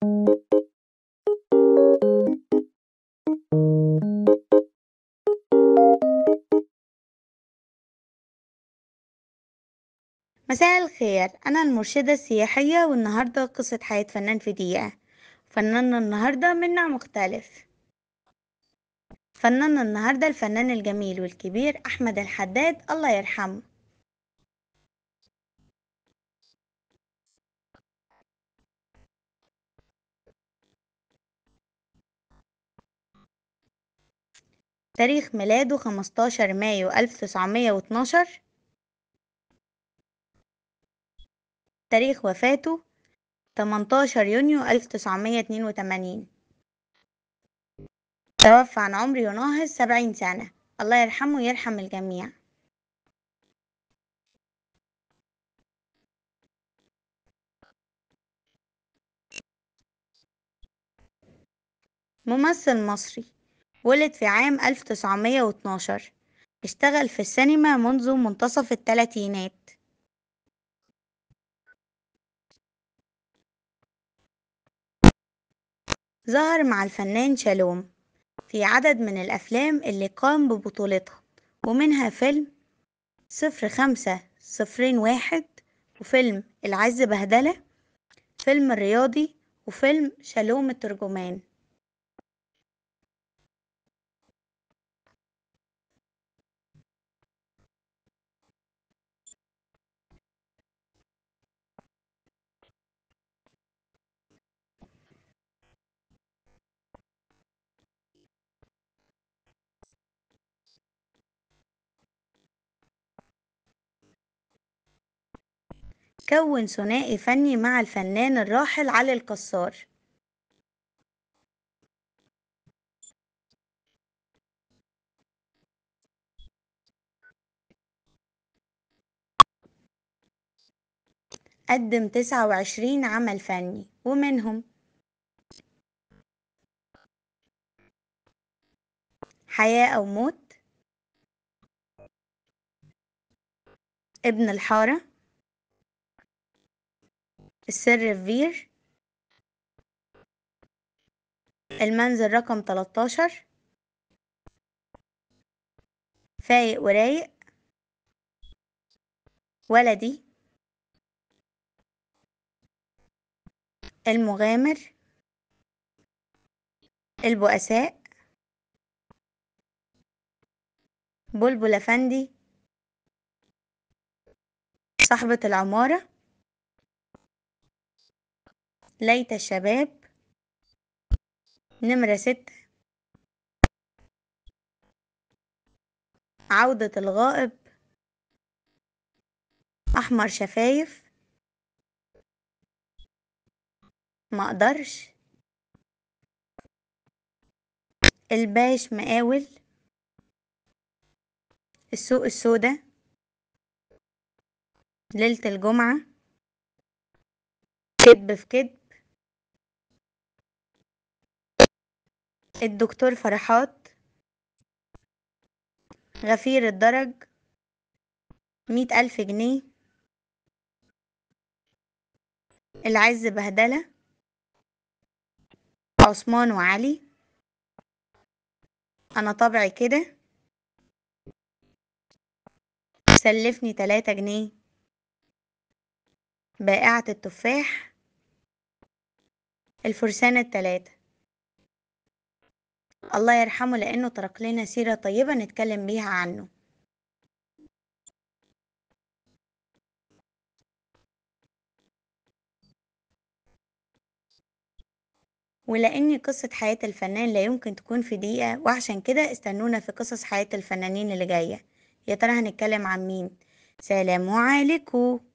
مساء الخير، أنا المرشدة السياحية، والنهاردة قصة حياة فنان في دقيقة. فناننا النهاردة من نوع مختلف. فناننا النهاردة الفنان الجميل والكبير أحمد الحداد، الله يرحمه. تاريخ ميلاده 15 مايو 1912. تاريخ وفاته 18 يونيو 1982. توفى عن عمر يناهز 70 سنة، الله يرحمه ويرحم الجميع. ممثل مصري، ولد في عام 1912، اشتغل في السينما منذ منتصف الثلاثينات. ظهر مع الفنان شالوم في عدد من الأفلام اللي قام ببطولتها، ومنها فيلم 0501، وفيلم العز بهدلة، فيلم الرياضي، وفيلم شالوم الترجمان. كون ثنائي فني مع الفنان الراحل علي الكسار. قدم 29 عمل فني، ومنهم حياة أو موت، ابن الحارة، السر في فير، المنزل رقم 13، فايق ورايق، ولدي، المغامر، البؤساء، بلبل أفندي، صاحبة العمارة، ليت الشباب، نمرة 6، عودة الغائب، أحمر شفايف، مقدرش، الباش مقاول، السوق السوداء، ليلة الجمعة، كذب في كذب، الدكتور فرحات، غفير الدرج، 100,000 جنيه، العز بهدلة، عثمان وعلي، أنا طبعي كده، سلفني 3 جنيه، بائعة التفاح، الفرسان الثلاثة. الله يرحمه لأنه ترك لنا سيرة طيبة نتكلم بيها عنه. ولأن قصة حياة الفنان لا يمكن تكون في دقيقة، وعشان كده استنونا في قصص حياة الفنانين اللي جاية. يا ترى هنتكلم عن مين؟ سلام عليكم.